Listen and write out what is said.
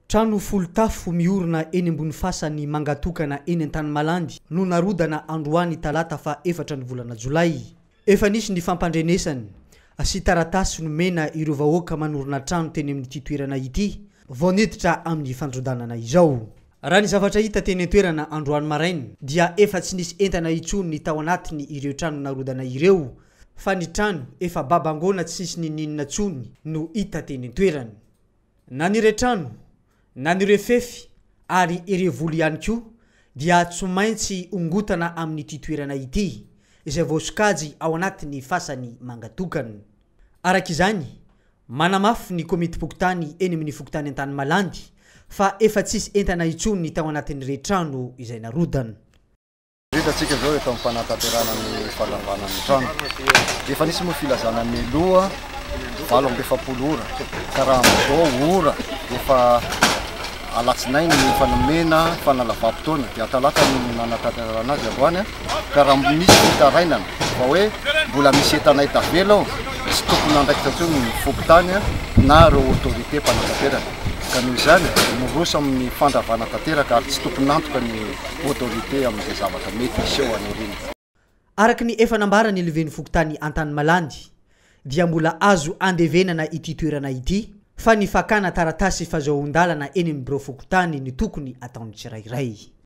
Trano folo tafo miorina eny ambony fasan'ny Mangatokana eny Antanimalandy no narodana androany talata faha efatra ny volana jolay. Efa nisy ny fampandrenesana sy taratasy nomena ireo vahoaka manorina trano teny amin'ity toerana ity vao niditra amin'ny fandrodanana izao. Raha ny zavatra hita teny an-toerana androany maraina dia efa tsy nisy entana intsony ny tao anatiny ireo trano narodana ireo fa ny trano efa babangoana tsy nisy ninininona intsony no hita teny an-toerana. Na ny iray trano, na ny ireo fefy ary ireo voly ihany koa dia tsy maintsy ongotana amin'ity toerana ity, izay voasokajy ao anatin'ny fasan'i Mangatokana. Araka izany, manamafy ny komitim-pokontany eny amin'ny fokontany Antanimalandy fa efa tsisy entana intsony ny tao anatin'irey trano izay narodana. Indrindra antsika izao eto amin'ny fanatanterahana ny fandravana ny trano. Efa nisy moa filazana mialoha 48 ora ka raha amin'izao ora efa alatsinainy no efa nomena fanalavam-potoana dia talata no nanatanterahana azy androany ka raha misy fitarainana fa hoe mbola misy entanay tavela ao tsy tompon'andraikitra intsony ny fokontany na ireo autorité mpanatanteraka ka noho izany miroso amin'ny fandravana tanteraka ary tsy tompon'antoka ny autorité amin'izay zavatra mety hiseho any aoriana. Araka ny efa nambaran'ny lehiben'ny fokontany Antanimalandy dia mbola azo andevenana ity toerana ity fa ny fakana taratasy fazahoan-dalana eny amin'ny birao fokontany no tokony ataon'ny tsirairay.